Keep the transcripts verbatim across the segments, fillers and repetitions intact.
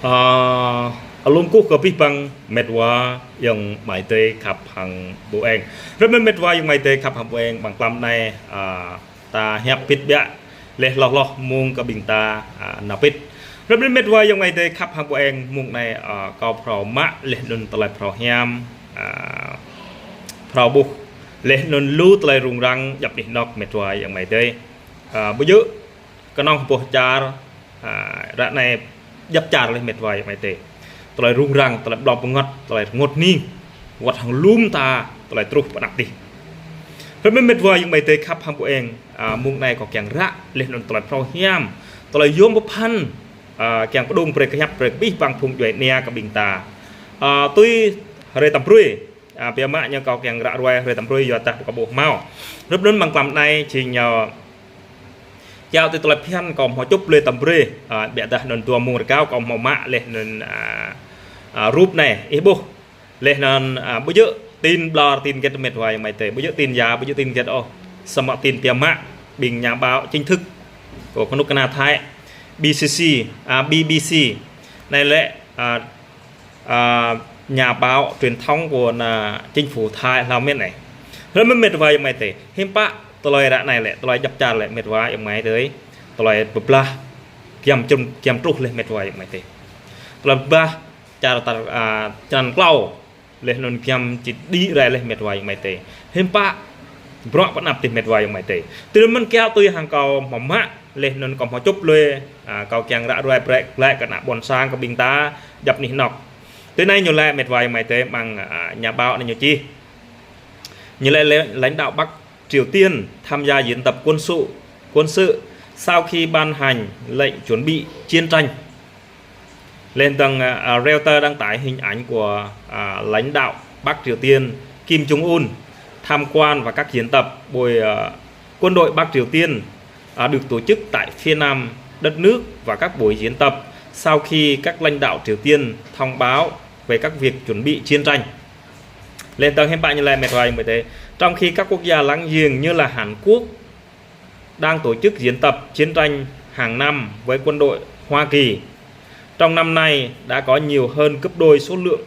Ơ, alum kơkuh kơ abih bang met wa ayŏng amai adơi khăp hăng ƀu eng. Hrŏm anŭn met wa ayŏng amai adơi khăp hăng ƀu eng, amăng mlam anai, ơ, ta hiăp pĭt biă, laih hloh hloh mông kơ ƀing ta, ơ, nao pĭt. Hrŏm anŭn met wa ayŏng amai adơi khăp hăng ƀu eng, mông anai, ơ, kâo phrâo mă laih anŭn tơlơi phrâo hiam, ơ, phrâo ƀuh laih anŭn lu tơlơi rŭng răng djŏp anih anŏ met wa ayŏng amai adơi. Ơ, ƀu djơ̆ kơnơ̆ng boh čar, ơ, ră anai djŏp čar laih met wa ayŏng amai adơi. Tơlơi rŭng răng, tơlơi blŏng pơngăt, tơlơi rơngot hning, wơ̆t hăng lŏm ta tơlơi truh pơ anăp adih. Hrŏm anŭn met wa ayŏng amai adơi khăp hăng ƀu eng, ơ, mông anai kâo kiăng ră laih anŭn tơlơi phrâo hiam, tơlơi yôm pơphan, ơ, kiăng pơdŏng brơi kơ hiăp brơi kơ abih bang phung djuai ania kơ ƀing ta. Ơ, tui hrơi tơm brơi, ơ, biă mă ñu kâo kiăng ră ruai hrơi tơm brơi yua dah kâo ƀu hmâo. Hrŏm anŭn amăng mlam anai jing ñu kiăo tui tơlơi phiăn kâo hmâo čŭp lui tơm brơi, ơ, biă dah anŭn dua mông rơgao kâo hmâo mă laih anŭn, ơ, ơ, rup anai, ih ƀuh. Laih anŭn, ơ, ƀu djơ̆ tin ƀlŏr tin hơget met wa ayŏng amai adơi, ƀu djơ̆ tin ya, ƀu djơ̆ tin hơget ôh. Samơ̆ tin biă mă, ƀing nhà báo chính thức kơ kơnuk kơna Thái, B C C, ơ, B B C. Anai lĕ, ơ, ơ, nhà báo truyền thông kơ, ơ, chính phủ Thái hlâo mơ̆n anai. Hrŏm anŭn met wa ayŏng amai adơi. Hiư̆m pă tơlơi ră anai lĕ, tơlơi djŏp čar lĕ met wa ayŏng amai adơi. Tơlơi pơblah giăm črŭm, giăm truh laih met wa ayŏng amai adơi. Tơlơi pơblah čar tar, ơ, črăn klâo laih anŭn giăm či đĭ rai laih met wa ayŏng amai adơi. Hiư̆m pă bruă pơ anăp adih met wa ayŏng amai adơi. Tui anŭn mơ̆n kiăo tui hăng kâo hmâo mă laih anŭn kâo hmâo čŭp lui, ơ, kâo kiăng ră ruai brơi glaĭ kơ ană ƀôn sang kơ ƀing ta djŏp anih anŏ. Tui anai ñu laĭ met wa ayŏng amai adơi amăng, ơ, nhà báo anai ñu čih. Ñu laĭ lĕ lãnh đạo Bắc Triều Tiên tham gia diễn tập quân sự, quân sự sau khi ban hành lệnh chuẩn bị chiến tranh. Lên tờ, à, à, Reuters đăng tải hình ảnh của, à, lãnh đạo Bắc Triều Tiên Kim Jong-un tham quan và các diễn tập. Buổi, à, quân đội Bắc Triều Tiên, à, được tổ chức tại phía nam đất nước và các buổi diễn tập sau khi các lãnh đạo Triều Tiên thông báo về các việc chuẩn bị chiến tranh. Lên tờ hiện tại như là mệt mỏi, mệt mỏi. Trong khi các quốc gia láng giềng như là Hàn Quốc đang tổ chức diễn tập chiến tranh hàng năm với quân đội Hoa Kỳ, trong năm nay đã có nhiều hơn gấp đôi số lượng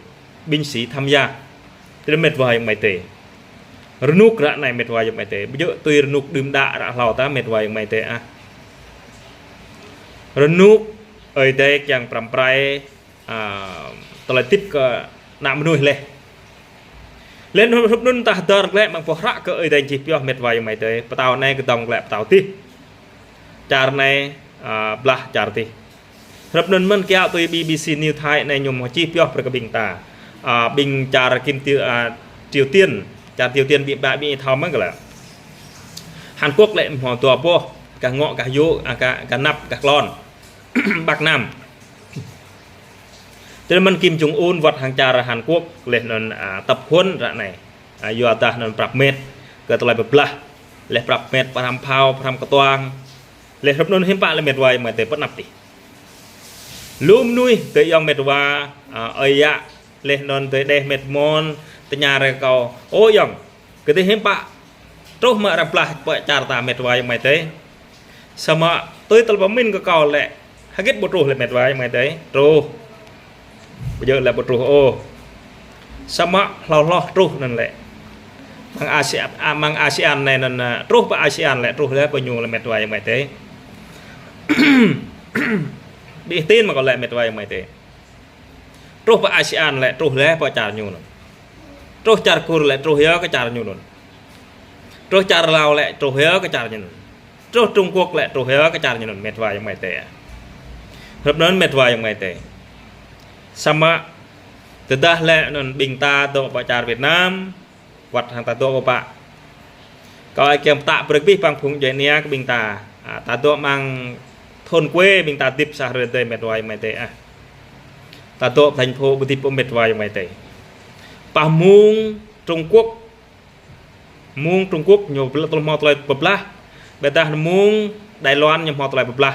binh sĩ tham gia. Tui anŭn mĕt wa ayŏng amai adơi. Rơnŭk ră anai mĕt wa ayŏng amai adơi. Ƀu djơ̆ tui rơnŭk đưm đă ră hlâo tah mĕt wa ayŏng amai adơi ah. Rơnŭk Ơi Adai kiăng pơrăm pơrai, a, tơlơi hơdip kơ ană mơnuih laih. Laih anŭn hrup anŭn tah dơr glaĭ mơ̆ng pơhră kơ Ơi Adai čih pioh mĕt wa ayŏng amai adơi. Pơtao anai kơdŏng glaĭ pơtao adih. Čar anai, a, blah čar adih. Hrup anŭn mơ̆n kiăo tui B B C News Thái anai ñu hmâo čih pioh brơi kơ ƀing ta. A, ƀing čar Kim Triều, a, Triều Tiên, čar Triều Tiên ƀing ƀă ƀing ih thâo mơ̆n kơ lĕ. Hàn Quốc lĕ hmâo dua boh, gah ngŏ gah yŭ, a, gah, gah anăp gah klon. Bắc Nam. Tui anŭn mơ̆n Kim Jong Un wơ̆t hăng čar Hàn Quốc laih anŭn, a, tập huấn ră anai. A, yua dah anŭn prăp mĕt kơ tơlơi pơblah. Laih prăp mĕt pơhrăm phao, pơhrăm kơtuang. Laih hrup anŭn hiư̆m pă lĕ mĕt wa ayŏng amai adơi pơanăp adih. Lu mơnuih adơi ayŏng mĕt wa, a, ơi yă, laih anŭn adơi đeh mĕt mon, tơña rai kâo. Ơ ayŏng, kơ adih hiư̆m pă truh mă arăng blah pơ čar ta mĕt wa ayŏng amai adơi. Samơ̆ tui tơlơi pơmĭn kơ kâo lĕ, hơget ƀu truh lĕ mĕt wa ayŏng amai adơi. Truh. Ƀu djơ̆ lĕ ƀu truh ôh. Samơ̆ hloh hloh truh anŭn lĕ. Mơ̆ng ASEAN, a, mơ̆ng ASEAN anai anŭn, a, truh pơ ASEAN lĕ truh lĕ pơ ñu lĕ mĕt wa ayŏng amai adơi. Ƀing ih tin mơ̆ kâo lĕ mĕt wa ayŏng amai adơi. Truh pơ ASEAN lĕ truh lĕ pơ čar ñu anŭn. Truh čar Kur lĕ truh yơh kơ čar ñu anŭn. Truh čar Lao lĕ truh yơh kơ čar ñu anŭn. Truh Trung Quốc lĕ truh yơh kơ čar ñu anŭn mĕt wa ayŏng amai adơi. Hrup anŭn mĕt wa ayŏng amai adơi. Samơ̆ tơdah lĕ anŭn ƀing ta dŏ pơ čar Việt Nam, wơ̆t hăng ta dŏ pơ pă. Kâo ăt kiăng pơtă brơi kơ abih bang phung djuai ania kơ ƀing ta. A, ta dŏ amăng thôn quê ƀing ta hơdip sa hrơi adih mĕt wa ayŏng amai adơi ah. Ta dŏ thành phố ƀu hơdip ôh mĕt wa ayŏng amai adơi. Pah mông Trung Quốc. Mông Trung Quốc ñu pơblah, tơlơi hmâo tơlơi pơblah. Ƀôdah mông Đài Loan ñu hmâo tơlơi pơblah.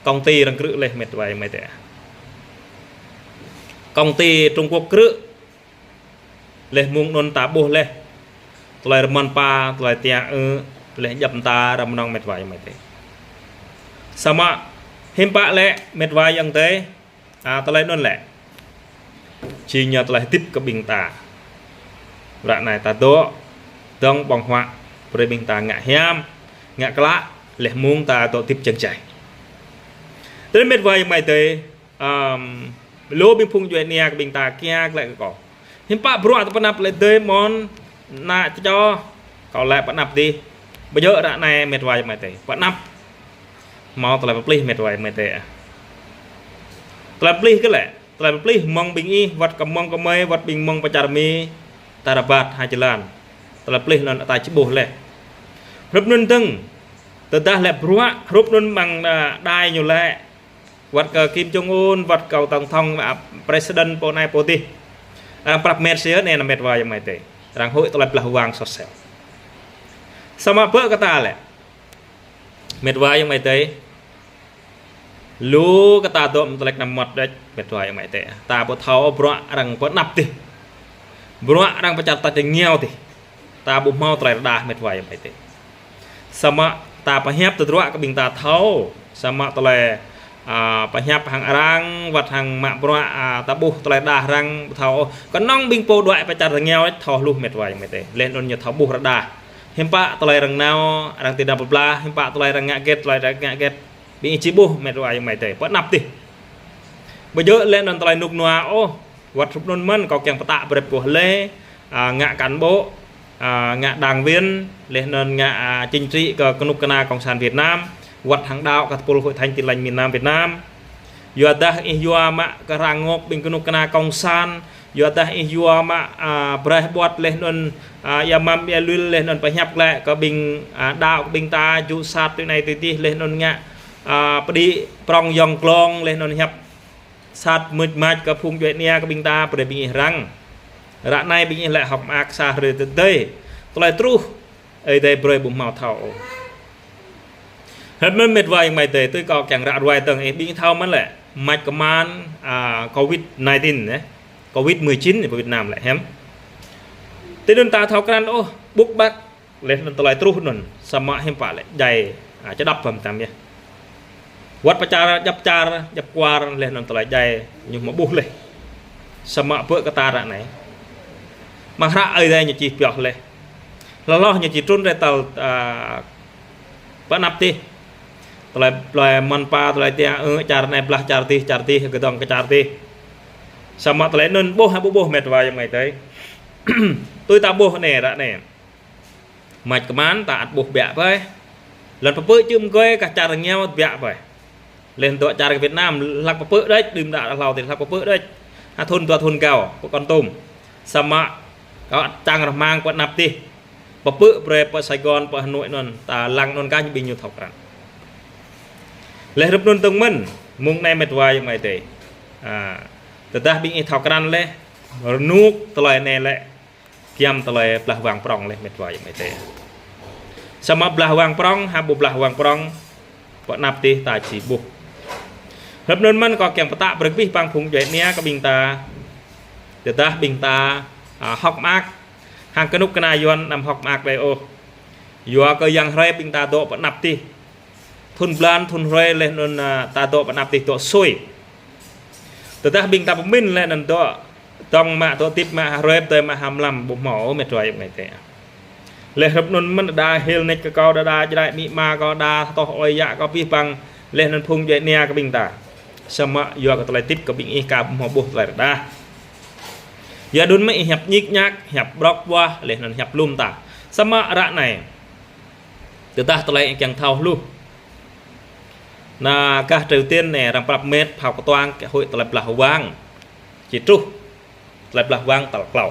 Công ty arăng krư̆ laih mĕt wa ayŏng amai adơi ah. Công ty Trung Quốc krư̆. Laih mông anŭn ta ƀuh laih. Tơlơi rơmăn pa, tơlơi tiă ư, laih djŏp mơta rơmơnong mĕt wa ayŏng amai adơi. Samơ̆ hiư̆m pă lĕ mĕt wa ayŏng adơi. A, tơlơi anŭn lĕ. Či ñu tơlơi hơdip kơ ƀing ta. Ră anai ta dŏ, dŏng ƀơ̆ng huă, brơi ƀing ta ngă hiam, ngă klă, laih mơ̆ng ta dŏ hơdip jơ̆ng jai. Tơlơi mĕt wa ayŏng amai adơi, ăm, lu ƀing phung djuai ania kơ ƀing ta kiăng glaĭ kơ kâo. Hiư̆m pă bruă ta pơanăp lĕ adơi mơ̆n, ană čô, kâo lĕ pơanăp dih. Ƀu djơ̆ ră anai mĕt wa ayŏng amai adơi. Pơanăp. Hmâo tơlơi pơplih mĕt wa ayŏng amai adơi. Tơlơi pơplih kơ lĕ. Tơlơi pơplih mơ̆ng ƀing ih, wơ̆t kơ mơ̆ng kơmơi, wơ̆t ƀing mơ̆ng pơčar mi, ta rơbat ha jơlan. Tơlơi pơplih anŭn ta či ƀuh laih. Hrup anŭn dơ̆ng, tơdah lĕ bruă, hrup anŭn mơ̆ng, a, đài ñu lĕ. Wơ̆t kơ Kim Jong Un, wơ̆t kơ tổng thống, a, president pô anai pô adih. Arăng prăp mĕt sĭt anai nă mĕt wa ayŏng amai adơi. Arăng huĭ tơlơi blah wang sosel. Samơ̆ ƀơi kơ ta lĕ. Mĕt wa ayŏng amai adơi. Lu kơ ta dŏ mơ̆ng tơlơi anăm mơmŏt đôč, mĕt wa ayŏng amai adơi. Ta ƀu thâo bruă arăng pơanăp dih. Bruă arăng pơčar tač rơngiao dih. Ta ƀu hmâo tơlơi rơđah mĕt wa ayŏng amai adơi. Samơ̆ ta pơhiăp tơdruă kơ ƀing ta thâo. Samơ̆ tơlơi, a, pơhiăp hăng arăng, wơ̆t hăng mă bruă, a, ta ƀuh tơlơi rơđah arăng, ƀu thâo ôh. Kơnơ̆ng ƀing pô đuaĭ pơčar rơngiao đôč thâo hluh mĕt wa ayŏng amai adơi. Laih anŭn ñu thâo ƀuh rơđah. Hiư̆m pă tơlơi arăng nao, arăng tơnap pơblah, hiư̆m pă tơlơi arăng ngă hơget, tơlơi arăng ngă hơget. Ƀing ih či ƀuh mĕt wa ayŏng amai adơi, pơanăp dih. Ƀu djơ̆ laih anŭn tơlơi rơnŭk rơnua ôh, wơ̆t hrup anŭn mơ̆n kâo kiăng pơtă brơi pô lĕ, a, ngă cán bộ, a, ngă đảng viên, laih anŭn ngă, a, chính trị kơ kơnuk kơna Cộng sản Việt Nam, wơ̆t hăng đaŏ kơ tơpul Hội Thánh Tin Lành miền Nam Việt Nam. Yua dah ih yua mă kơ rơngot ƀing kơnuk kơna Cộng sản, yua dah ih yua mă, a, braih ƀuăt laih anŭn, a, ia măm ia lul laih anŭn pơhiăp glaĭ kơ ƀing, a, đaŏ kơ ƀing ta jŭ sat tui anai tui adih laih anŭn ngă, a, pơđĭ prŏng yŏng glông laih anŭn hiăp sat mưč mač kơ phung djuai ania kơ ƀing ta brơi ƀing ih răng. Ră anai ƀing ih lĕ hơ̆k mơak sa hrơi tơdơi. Tơlơi truh, Ơi Adai brơi ƀu hmâo thâo ôh. Hơ̆t mơ̆n mĕt wa ayŏng amai adơi tui kâo kiăng ră ruai dơ̆ng ih ƀing thâo mơ̆n lĕ. Mač kơman, a, covid nineteen, eh. Covid mười chín pơ Việt Nam lĕ hiam. Tui anŭn ta thâo krăn ôh, ƀŭk ƀăk, laih anŭn tơlơi truh anŭn, samơ̆ hiư̆m pă lĕ, djai, a, čơđăp hăm tam yơh. Wơ̆t pơčar, djăp čar, djăp kuar, laih anŭn tơlơi djai, ñu hmâo ƀuh laih. Samơ̆ ƀơi kơ ta ră anai. Mơ̆ng hră Ơi Adai ñu čih pioh laih. Hloh hloh ñu či trŭn rai tơl, a, pơanăp dih. Tơlơi, tơlơi mơ̆n pă, tơlơi tian, ơ, čar anai blah čar dih, čar dih, gơdŏng kơ čar dih. Samơ̆ tơlơi anŭn ƀuh, ƀu ƀuh mĕt wa ayŏng amai adơi. Tui ta ƀuh anai, ră anai. Mač kơman ta ăt ƀuh biă pơih. Lŏn pơpư̆ čư̆m gơi kah čar rơngiao biă pơih. Laih dŏ čar Việt Nam, hlăk pơpư̆ đôč, đưm đă hlâo tih hlăk pơpư̆ đôč. Ha thŭn dua thŭn gao, pơ Kon Tum. Samơ̆, kâo ăt čang rơmang pơ anăp dih. Pơpư̆ brơi pơ Sài Gòn, pơ Hà Nội anŭn, ta lăng anŭn kah ñu ƀing ñu thâo krăn. Laih hrup anŭn dơ̆ng mơ̆n, mơ̆ng anai mĕt wa ayŏng amai adơi. A, tơdah ƀing ih thâo krăn laih, rơnŭk tơlơi anai lĕ. Giăm tơlơi blah wang prŏng laih mĕt wa ayŏng amai adơi. Samơ̆ blah wang prŏng, hă ƀu blah wang prŏng, pơanăp dih ta či ƀuh. Hrup anŭn mơ̆n kâo kiăng pơtă brơi kơ ƀing phung djuai ania kơ ƀing ta. Tơdah ƀing ta, a, hơ̆k mơak. Hăng kơnuk kơna Yuan anăm hơ̆k mơak đơi ôh. Yua kơ yang hrơi ƀing ta dŏ pơanăp dih. Thŭn blan, thŭn hrơi laih anŭn, a, ta dŏ pơanăp dih dŏ sui. Tơdah ƀing ta pơmĭn laih anŭn dŏ, dŏng mă dŏ hơdip mă ha hrơi tơi mă ha mlam ƀu hmâo mĕt wa ayŏng amai adơi. Laih hrup anŭn mơ̆n đa hil nač kơ kâo, đa đa Jrai amĭ ama kâo, đa tŏh ơi yă kâo pih păng, laih anŭn phung djuai ania kơ ƀing ta. Samơ̆ yua kơ tơlơi hơdip kơ ƀing ih aka ƀu hmâo ƀuh tơlơi rơđah. Yua đŭn mơ̆ ih hiăp ñik ñak, hiăp brŏk ƀuah, laih anŭn hiăp lŏm ta. Samơ̆ ră anai. Tơdah tơlơi kiăng thâo hluh. Ană gah Triều Tiên anai arăng prăp mĕt phao kơtuang kơ huĭ tơlơi blah wang. Či truh tơlơi blah wang tal klâo.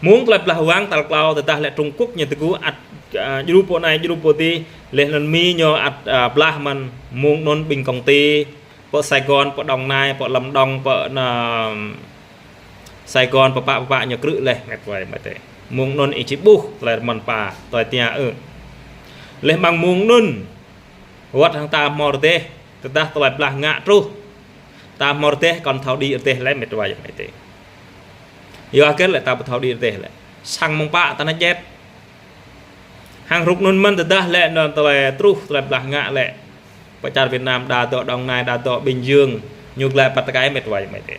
Mơ̆ng tơlơi blah wang tal klâo tơdah lĕ Trung Quốc ñu tơgŭ ăt, a, djru pơ anai djru pơ adih, laih anŭn Mi ñu ăt, a, blah mơ̆n mơ̆ng anŭn ƀing công ty, pơ Sài Gòn, pơ Đồng Nai, pơ Lâm Đồng, pơ anŭn Sài Gòn, pơpă pơpă ñu krư̆ laih, mĕt wa ayŏng amai adơi. Mơ̆ng anŭn ih či ƀuh, tơlơi mơ̆n pă, tơlơi tian ư. Laih mơ̆ng mơ̆ng anŭn, wơ̆t hăng ta hmâo rơdêh, tơdah tơlơi blah ngă truh. Ta hmâo rơdêh, kŏn thâo đĭ rơdêh laih, mĕt wa ayŏng amai adơi. Yua hơget lĕ ta ƀu thâo đĭ rơdêh lĕ. Sang mơ̆ng pă ta nač jet. Hăng hrup anŭn mơ̆n tơdah lĕ anŭn tơlơi truh, tơlơi blah ngă lĕ. Pơ čar Việt Nam đa dŏ Đồng Nai, đa dŏ Bình Dương, Ñu glaĭ păt tơkai met wa ayŏng amai adơi.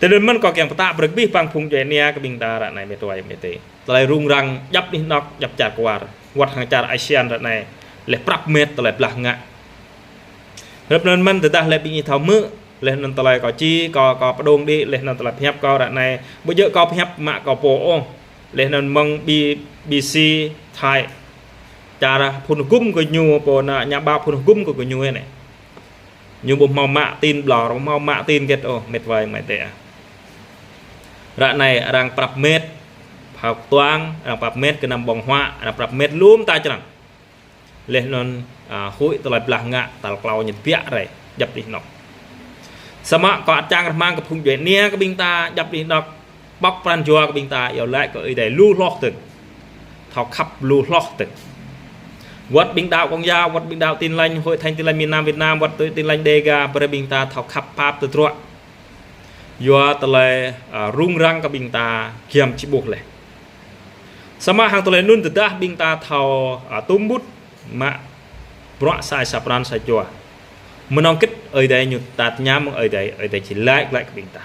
Tơdơi anŭn mơ̆n kâo kiăng pơtă brơi kơ abih bang phung djuai ania kơ ƀing ta ră anai met wa ayŏng amai adơi. Tơlơi rŭng răng djăp anih anŏk, djăp čar kwar. Wơ̆t hăng čar Asian ră anai. Laih prăp met tơlơi blah ngă. Hrup anŭn mơ̆n tơdah laih ƀing ih thâo hmư̆, laih anŭn tơlơi kâo čih, kâo, kâo pơdŏng đĭ, laih anŭn tơlơi pơhiăp kâo ră anai. Ƀu djơ̆ kâo pơhiăp mă kâo pô ôh. Laih anŭn mơ̆ng B-, BBC Thai. Čar phun hơgŭm kơ ñu pô anŭn, nhà báo phun hơgŭm kơ, kơ ñu anai. Ñu ƀu hmâo mă tin ƀlŏr, ƀu hmâo mă tin hơget ôh, met wa ayŏng amai adơi ah. Ră anai arăng prăp met phao ktuang, arăng prăp met gơnam ƀơ̆ng huă, arăng prăp met lŏm ta črăn. Laih anŭn, a, huĭ tơlơi blah ngă, tal klâo ñu tơbiă rai, djăp anih anŏk. Samơ̆ kâo ăt čang rơmang kơ phung djuai ania kơ ƀing ta, djăp anih anŏk, pŏk pran jua kơ ƀing ta, iâu laĭ kơ Ơi Adai lu hloh dơ̆ng. Thâo khăp lu hloh dơ̆ng. Wơ̆t ƀing đaŏ Công giáo, wơ̆t ƀing đaŏ Tin Lành, Hội Thánh Tin Lành miền Nam Việt Nam, wơ̆t Tin Lành Đêga, brơi ƀing ta thâo khăp pap tơdruă. Yua tơlơi, a, rŭng răng kơ ƀing ta giăm či ƀuh laih. Samơ̆ hăng tơlơi anŭn tơdah ƀing ta thâo, a, tŭm ƀut mă bruă sa ai sa pran sa jua. Mơnơ̆ng hơget Ơi Adai ñu ta tơña mơ̆ng Ơi Adai, Ơi Adai či laĭ glaĭ kơ ƀing ta.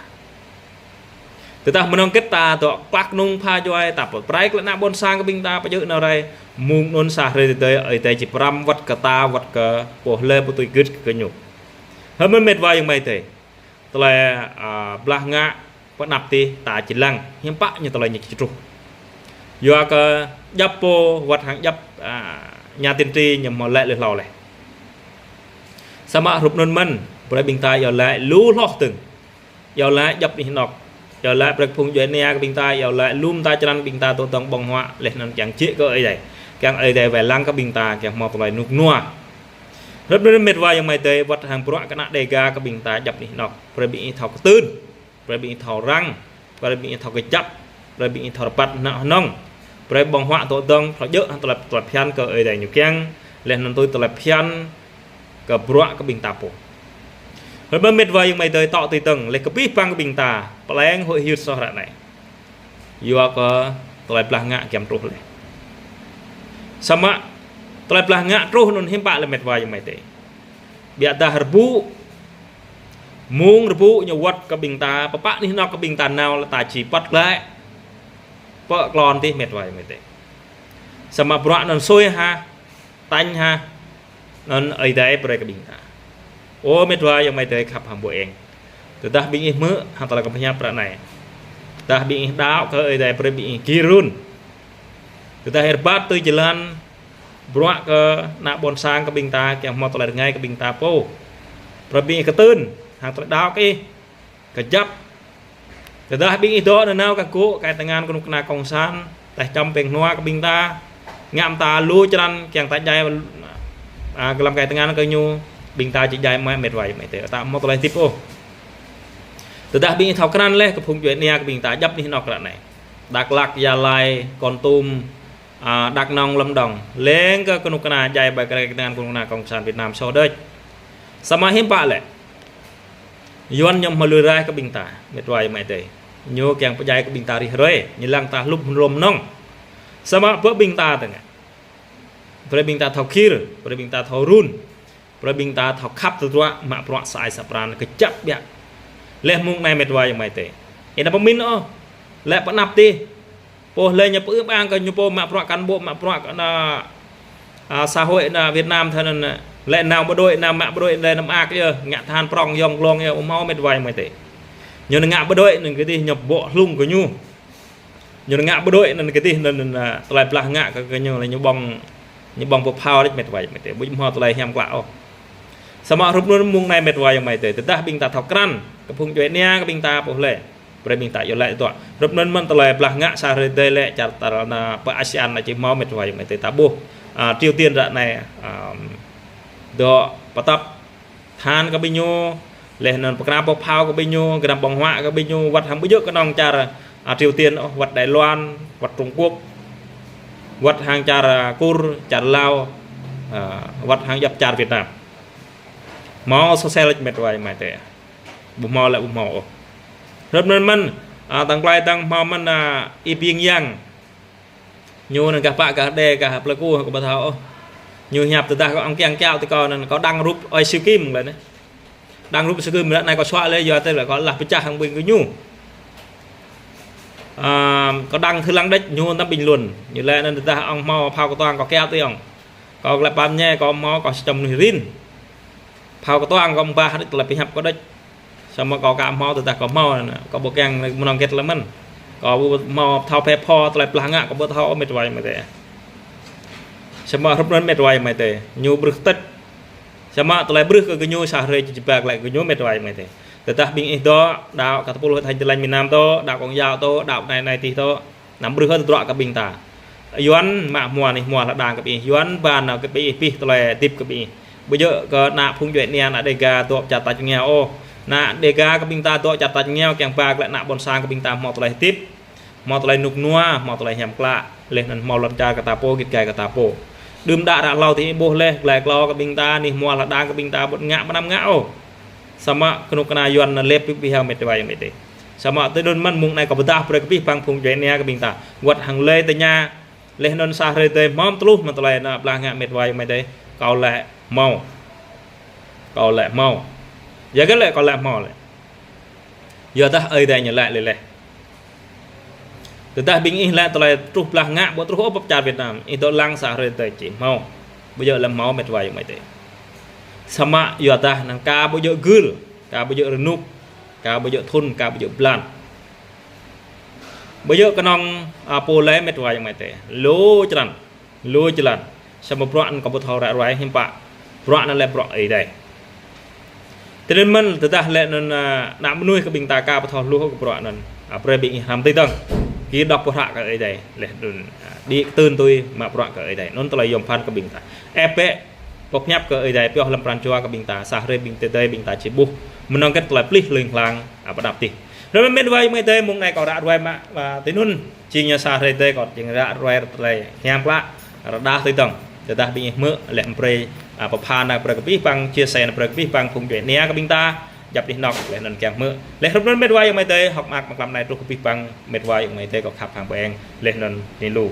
Tơdah mơnơ̆ng hơget ta dŏ klă kơnung pha djuai, ta pơprai glaĭ ană ƀôn sang kơ ƀing ta, pơjơ̆ nao rai, mơ̆ng anŭn sa hrơi tơdơi, Ơi Adai či pơrăm wơ̆t kơ ta, wơ̆t kơ pô hlơi pô tui gưt kơ ñu. Hơmơ̆n met wa ayŏng amai adơi. Tơlơi, a, blah ngă, pơanăp tih, ta či lăng, hiư̆m pă ñu tơlơi ñu či truh. Yua kơ djăp pô, wơ̆t hăng djăp, a, nhà tiên tri ñu hmâo laĭ lui hlâo laih. Samơ̆ hrup anŭn mơ̆n, brơi ƀing ta iâu laĭ lu hloh dơ̆ng. Iâu laĭ djăp anih anŏk. Iâu laĭ brơi kơ phung djuai ania kơ ƀing ta, iâu laĭ lŏm ta črăn ƀing ta tŏ tŏng ƀơ̆ng huă, laih anŭn kiăng jĕ kơ Ơi Adai. Kiăng Ơi Adai wai lăng kơ ƀing ta, kiăng hmâo tơlơi rơnŭk rơnua. Hrup anŭn met wa ayŏng amai adơi, wơ̆t hăng bruă kơ ană Đêga kơ ƀing ta djăp anih anŏk. Brơi ƀing ih thâo kơtưn. Brơi ƀing ih thâo răng. Brơi ƀing ih thâo kơjăp. Brơi ƀing ih thâo rơbat hơnŏk hơnŏng. Brơi ƀơ̆ng huă tŏ tŏng, thâo djơ̆ hăng tơlơi, tơlơi phiăn kơ Ơi Adai ñu kiăng. Laih anŭn tui tơlơi phiăn kơ bruă kơ ƀing ta pô. Hrup anŭn met wa ayŏng amai adơi, tŏ tui tơ̆ng, laih kơ abih bang kơ ƀing ta, plĕng huĭ hyưt soh ră anai. Yua kơ tơlơi blah ngă giăm truh laih. Samơ̆ tơlơi blah ngă truh anŭn hiư̆m pă laih met wa ayŏng amai adơi. Biă dah rơbŭ, mơ̆ng rơbŭ ñu wơ̆t kơ ƀing ta, pơpă anih anŏk kơ ƀing ta nao laih ta či păt glaĭ. Pơ klon tih met wa ayŏng amai adơi. Samơ̆ bruă anŭn sui hă, tañ hă, anŭn Ơi Adai brơi kơ ƀing ta. Ơ met wa ayŏng amai adơi khăp hăng ƀu eng. Tơdah ƀing ih hmư̆ hăng tơlơi kâo pơhiăp ră anai. Tơdah ƀing ih đaŏ kơ Ơi Adai brơi ƀing ih gir run. Tơdah ih rơbat tui jơlan bruă kơ ană ƀôn sang kơ ƀing ta, kiăng hmâo tơlơi rơngai kơ ƀing ta pô. Brơi ƀing ih kơtưn hăng tơlơi đaŏ kơ ih. Kơjăp. Tơdah ƀing ih dŏ nanao kơ gŭ, kơ tơngan kơnuk kơna cộng sản, tơlơi čăm pĕng hnua kơ ƀing ta, ngă mơta lu črăn, kiăng ta djai, a, glăm kơ tơngan kơ ñu, ƀing ta či djai mơ̆ met wa ayŏng amai adơi. Ta hmâo tơlơi hơdip ôh. Tơdah ƀing ih thâo krăn laih kơ phung djuai ania kơ ƀing ta djăp anih anŏk ră anai. Dak Lak, Gia Lai, Kon Tum, a, Dak Nông, Lâm Đồng. Lêng kơ kơnuk kơna djai ƀơi kơ tơngan kơnuk kơna cộng sản Việt Nam soh đôč. Samơ̆ hiư̆m pă lĕ. Yuan ñu hmâo lui raih kơ ƀing ta, met wa ayŏng amai adơi. Ñu kiăng pơdjai kơ ƀing ta rĭm hrơi, ñu lăng ta hlup hrŏm hơnŏng. Samơ̆ pơ ƀing ta tơngan. Brơi ƀing ta thâo gir, brơi ƀing ta thâo run, brơi ƀing ta thâo khăp tơdruă, mă bruă sa ai sa pran kơjăp biă. Laih mơ̆ng anai met wa ayŏng amai adơi. Ih anăm pơmĭn ôh, lĕ pơanăp tih. Pô hlơi ñu pơư ƀang kơ ñu pô mă bruă cán bộ, mă bruă kơ ană, a, xã hội ană Việt Nam thơ anŭn, lĕ nao bộ đội, nao mă bộ đội, lĕ nao mơak yơh, ngă tơhan prong yŏng glông yơh, ƀu hmâo met wa ayŏng amai adơi. Ñu ngă bộ đội anŭn kơdih ñu ƀô̆ hlung kơ ñu. Ñu ngă bộ đội anŭn kơdih anŭn, anŭn, a, tơlơi blah ngă kơ, kơ ñu lĕ ñu ƀơ̆ng, ñu ƀơ̆ng pơphao đôč met wa ayŏng amai adơi. Ƀu hmâo tơlơi hiam klă ôh. Samơ̆ hrup anŭn mơ̆ng anai met wa ayŏng amai adơi. Tơdah ƀing ta thâo krăn, kơ phung djuai ania kơ ƀing ta pô hlơi. Brơi ƀing ta iâu laĭ tŏ. Hrup anŭn mơ̆n tơlơi blah ngă sa hrơi tơdơi lĕ čar ta ră anai pơ Asian anai či hmâo met wa ayŏng amai adơi ta ƀuh. A, Triều Tiên ră anai, a, dŏ pơtăp tơhan kơ ƀing ñu, laih anŭn pơkra pơphao kơ ƀing ñu, gơnam ƀơ̆ng huă kơ ƀing ñu, wơ̆t hăng ƀu djơ̆ kơnơ̆ng čar, a, Triều Tiên ôh, wơ̆t Đài Loan, wơ̆t Trung Quốc, wơ̆t hăng čar, a, Kur, čar Lao, a, wơ̆t hăng djăp čar Việt Nam. Hmâo soh sel met wa ayŏng amai adơi. Ƀu hmâo lĕ ƀu hmâo ôh. Hrup anŭn mơ̆n, a, tơ̆ng tơlơi tơ̆ng hmâo mơ̆n, a, Y Bing Yang. Ñu anŭn gah pă gah đe gah Plơi Ku kâo ƀu thâo ôh. Ñu hiăp tơdah kâo ăng kiăng kiaŏ tui kâo anŭn kâo đăng rup ơi Siu Kim lĕ anai. Đang rup sa gơmơi ră anai kâo suă lĕ yua tơlơi kâo lah pơčah hăng ƀing gơñu. Ơ, kâo đang thâo lăng đĕč ñu năm bình luận. Ñu lĕ anŭn tơdah ŏng hmâo phao kơtuang kâo kiaŏ tui ŏng. Kâo lĕ pam ñe kâo hmâo kâo sa čô mơnuih rin. Phao kơtuang kâo ƀah đĕč tơlơi pơhiăp kâo đĕč. Samơ̆ kâo aka hmâo tơdah kâo hmâo anŭn. Kâo ƀu kiăng mơnơ̆ng hơget lĕ mơ̆n. Kâo ƀu hmâo thâo phe pho tơlơi blah ngă kâo ƀu thâo ôh met wa ayŏng amai adơi. Samơ̆ hrup anŭn met wa ayŏng amai adơi. Ñu ƀrưh tĕt. Samơ̆ tơlơi ƀrưh kơ gơñu sa hrơi či čơbak lĕ gơñu met wa ayŏng amai adơi. Tơdah ƀing ih dŏ, đaŏ kơ tơpul hội thánh Tin Lành miền Nam dŏ, đaŏ Công giáo dŏ, đaŏ anai anai tih dŏ. Anăm ƀrưh ôh tơdruă kơ ƀing ta. Yuan mă hmua anih hmua hơđang kơ ƀing ih. Yuan ba nao kơ ƀing ih pih tơlơi hơdip kơ ƀing ih. Ƀu djơ̆ kơ ană phung djuai ania, ană Đêga dŏ pơ čar tač rơngiao ôh. Ană Đêga kơ ƀing ta dŏ čar tač rơngiao kiăng ba lĕ ană ƀôn sang kơ ƀing ta hmâo tơlơi hơdip. Hmâo tơlơi rơnŭk rơnua, hmâo tơlơi hiam klă, laih anŭn hmâo lŏn čar kơ ta pô, git gai kơ ta pô. Đưm đă ră hlâo tih ih ƀuh laih, glai klâo kơ ƀing ta, anih hmua hơđang kơ ƀing ta ƀu ngă mơnam ngă ôh. Samơ̆ kơnuk kơna Yuan anŭn lĕp pih pih hăng met wa ayŏng amai adơi. Samơ̆ tui anŭn mơ̆n mơ̆ng anai kâo pơdah brơi kơ pih păng phung djuai ania kơ ƀing ta. Wơ̆t hăng lĕ tơña, laih anŭn sa hrơi adơi hmâo tơluh mă tơlơi anŭn blah ngă met wa ayŏng amai adơi. Kâo lĕ hmâo. Kâo lĕ hmâo. Yua hơget lĕ kâo lĕ hmâo lĕ. Yua dah Ơi Adai ñu laĭ lĕ laih. Tơdah ƀing ih lĕ tơlơi truh blah ngă ƀu truh ôh pơ čar Việt Nam, ih dŏ lăng sa hrơi adơi či hmâo. Ƀu djơ̆ lĕ hmâo met wa ayŏng amai adơi. Samơ̆ yua dah năng ka ƀu djơ̆ gưl, ka ƀu djơ̆ rơnŭk, ka ƀu djơ̆ thŭn, ka ƀu djơ̆ blan. Ƀu djơ̆ kơnơ̆ng, ơ, pô lĕ met wa ayŏng amai adơi. Lu črăn. Lu jơlan. Samơ̆ bruă anŭn kâo ƀu thâo ră ruai hiư̆m pă. Bruă anŭn lĕ bruă Ơi Adai. Tui anŭn mơ̆n tơdah lĕ anŭn, ơ, ană mơnuih kơ ƀing ta aka ƀu thâo hluh kơ bruă anŭn. Ơ, brơi ƀing ih hrăm tui dơ̆ng. Gir dŏ pơhră kơ Ơi Adai. Laih anŭn, ơ, đĭ kơtưn tui mă bruă kơ Ơi Adai. Anŭn tơlơi yôm phăn kơ ƀing ta. Ĕp bĕ. Pơhiăp kơ Ơi Adai pioh lăm pran jua kơ ƀing ta. Sa hrơi ƀing ta adơi ƀing ta či ƀuh. Mơnơ̆ng hơget tơlơi plih ling lang, ơ, pơdăp tih. Hrơi met wa ayŏng amai adơi mơ̆ng anai kâo ră ruai mă, ơ, tui anŭn. Či ñu sa hrơi adơi kâo či ră ruai tơlơi hiam klă, rơđah tui dơ̆ng. Tơdah ƀing ih hmư̆, laih anŭn brơi, ơ, pơpha anai brơi kơ pih păng, chia sẻ anai brơi kơ pih păng, phung djuai ania kơ ƀing ta, djăp anih anŏk, laih anŭn kiăng hmư̆. Laih hrup anŭn met wa ayŏng amai adơi, hơ̆k mơak mơ̆ng tlam anai truh kơ pih păng, met wa ayŏng amai adơi kâo khăp hăng ƀing ih, laih anŭn ni lu.